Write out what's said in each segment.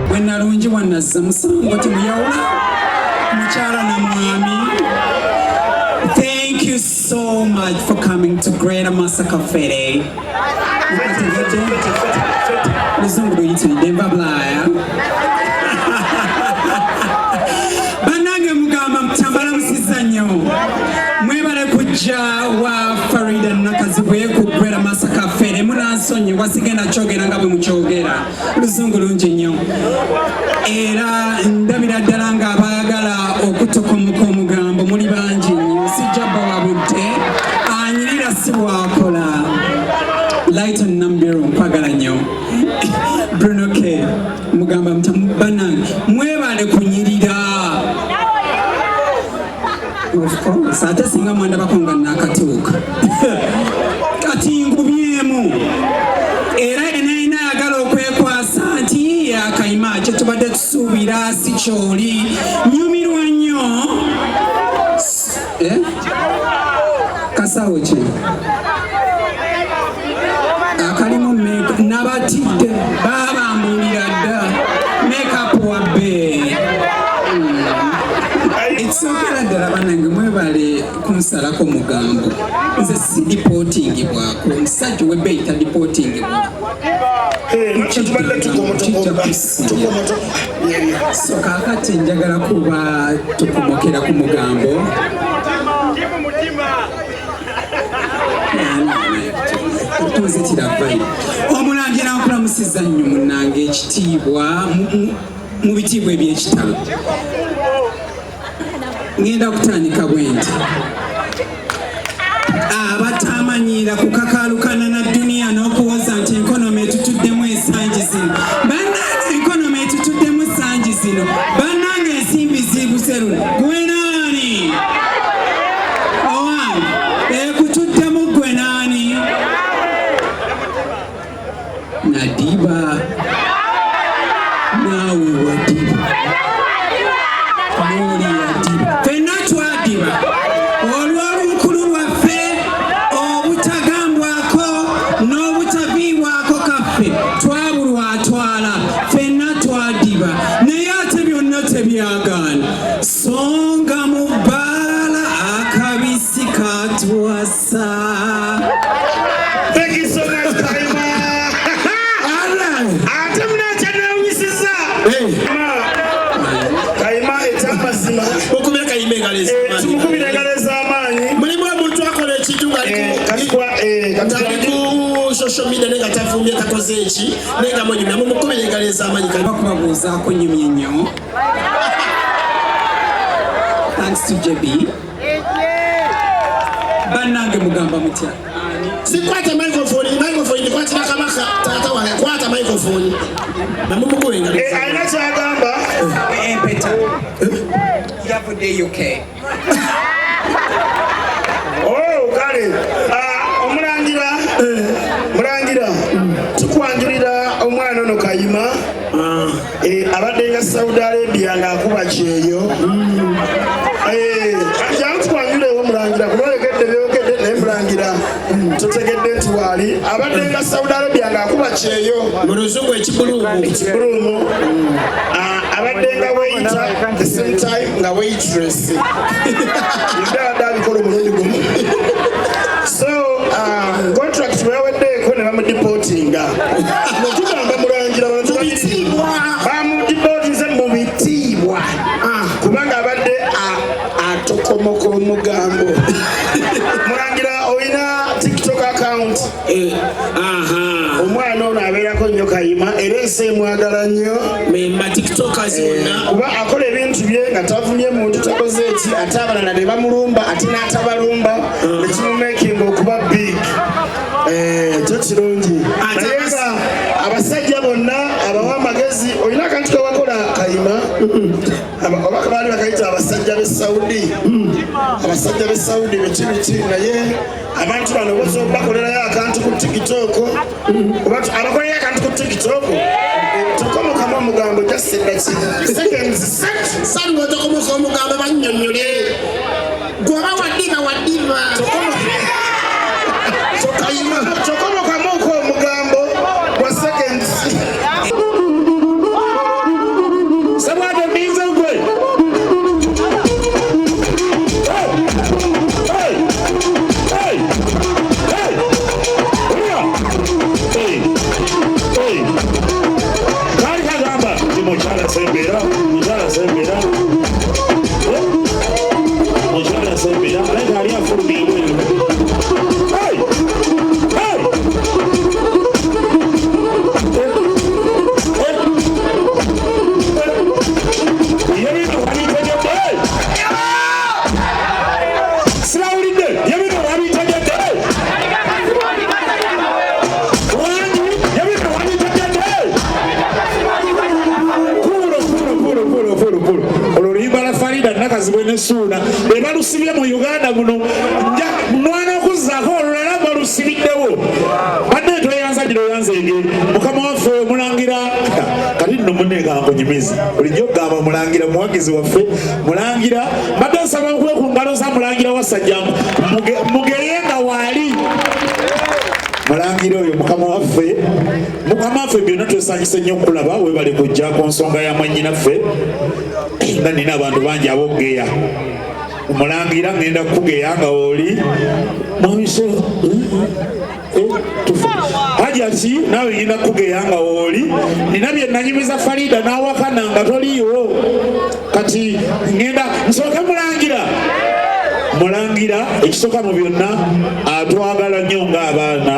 Bwe nalungi bwanazza musango temuyawula mukyala na mwami. Thank you so much for coming to Greater Masaka Fete. Mukategedde? Luzungu luyitiridde nva Bulaaya. Bannange mugamba mutambalamusizza nnyo. Mwebale kujja wa Farida Nakazibwe ku Greater Masaka Fete. Munansonyiwa sigenda kyogera nga bwe mukyogera. Luzungu lungi nnyo. Era ndabira ddala ng'abaagala okutokomoka omugambo muli bangi nnyo. Sijja bawabudde. Anyirira si bw'akola. Lighton Nambiru nkwagala nnyo. Bruno K mugamba muta bannange mwebale kunyirira. Of course, ate singa mwandabako nga nakatuuka. Kati ngubyemu. Era yenna ayagala okwekwasa nti akayima kye tubadde tusuubira si kyoli. Nyumirwa nnyo. Eh? Kasawo ki? Akalimu make nabatidde babambuulira dda makeup wa bbeeyi. Ekisookera ddala bannange mwebale kunsalako mugambo. Nze si dipootingibwako, omusajja ow'ebbeeyi tadipootingibwa. Tubadde tukomoto. So kaakati njagala kuba tukomokera ku mugambo. Tunzitira vayi. Omulangira nkulamusiza nnyo munnange ekitiibwa mu bitiibwa eby'ekitalo. Ngenda kutandika bwe nti. Abatamanyiira kukakalukana na duniya n'okuwoza nti enkonomi etutuddemu ensangi zino. Bannange enkonomi etutuddemu ensangi zino. Bannange ensimbi ziibuse luno. Gwe naani? Owange, ekutuddemu gwe naani? Nadiba. Naawe wadiba. N'oli yadiba. Ffenna twadiba. Olw'olukulu lwaffe obutagambwako n'obutaviibwako kaffe twabulwa atwala ffenna twadiba naye ate byonna tebyagaana so nga mu bbaala akabisi katwasa. Thank you so much, Kayima. Ate munakyanewunyisiza. Kayima ekyamazima. Mukubire Kayima engalo ez'amaanyi. Tumukubire engalo ez'amaanyi. Mulimu omuntu akola ekintu ng'ali ku social media naye nga tavumbye takoze eki naye nga munyumya mumukubire engalo ez'amaanyi. Kayima. Bakubabuuzaako nyumye nnyo. Thanks to JB. Bannange mugamba mutya? Sikwata microphone, microphone ndikwatira kabaka taata wange kwata microphone namumukube engalo ez'amaanyi. Alina kyagamba. Empeta yavudde UK. Oh, kale. Ah, omulangira mulangira tukwanjulira omwana ono Kayima. Abadde nga Saudi Arabia ng'akuba kyeyo. Jangu tukwanjulewo mulangira kuba oyogedde byogedde naye mulangira tutegedde nti waali abadde nga Saudi Arabia ng'akuba kyeyo. Mu luzungu ekibuluumu. Ekibuluumu. Ah, abadde nga waiter at the same time nga waitress. Yadde abadde abikola omulundi gumu. So contract bweyaweddeeko ne bamudipotinga. Tugamba mulangira bantu Mu bitiibwa. Bamudipotinze mu bitiibwa kubanga abadde atokomoka omugambo. Mulangira olina TikTok account? Aha. Omwana ono abeerako nnyo Kayima era ensi emwagala nnyo. Memba TikTokers bonna. Kuba akola ebintu bye nga tavumye muntu takoze eki ate abalala ne bamulumba ate n'atabalumba nekimumakinga okuba big. Kyo kirungi Ate naye nga abasajja bonna abawa amagezi olina akantu kewakola Kayima. Oba baali bakayita abasajja b'e Saudi, abasajja b'e Saudi biki biki naye abantu bano bosobola bakolerayo akantu ku TikTok oba abakolerayo akantu ku TikTok tokomokamu omugambo just seconds set. Sali bw'otokomoka omugambo bannyonnyole gwoba wadiba wadiba. Tokomokamuko omugambo. Nakazibwe ne Suuna be balusibye mu Uganda muno. Nwana okuzzaako olulala balusibiddewo. Banne tweyanza gino oyanzeege mukama waffe omulangira. Kati nno munne kankunyumize, bulijjo ogamba mulangira muwagizi waffe. Mulangira, mbadde nsaba nkube ku ngalo za mulangira Wasajja, mugeye nga waali mulangira oyo mukama waffe. Mukama waffe, byonna twesanyuse nnyo okulaba. Webale kujja ku nsonga ya mwannyinaffe. Nga nina abantu bangi abokugeya, mulangira ngenda kukugeya nga oli mwami. Hajati, naawe ngenda kukugeya nga oli. Nina bye nanyumiza Farida n'awakana nga toliiwo. Kati ngenda nsooke mulangira. Mulangira, ekisooka mu byonna, atwagala nnyo ng'abaana,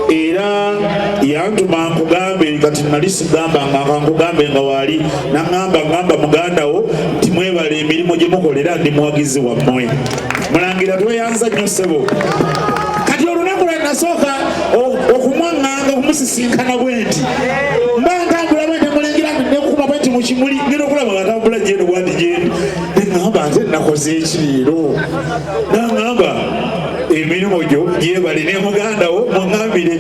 era yantuma nkugambe. Kati nali sigamba nga kankugambe nga waali, naŋŋamba ŋŋamba muganda wo nti mwebale emirimu gye mukolera, ndi muwagizi wammwe. Mulangira, tweyanza nnyo ssebo. Kati olunaku lwe nasooka okumwaŋŋanga, okumusisinkana bwe nti, mba ntambula bwe nti, mulengera nekukuba bwe nti mu kimuli, ngenda okulaba nga ntambula gyeno bwandi gyendi, neŋŋamba, "Ate nakoze eki leero?" Naŋŋamba, "Emirimu gyo gyebale, ne muganda wo muŋŋambire."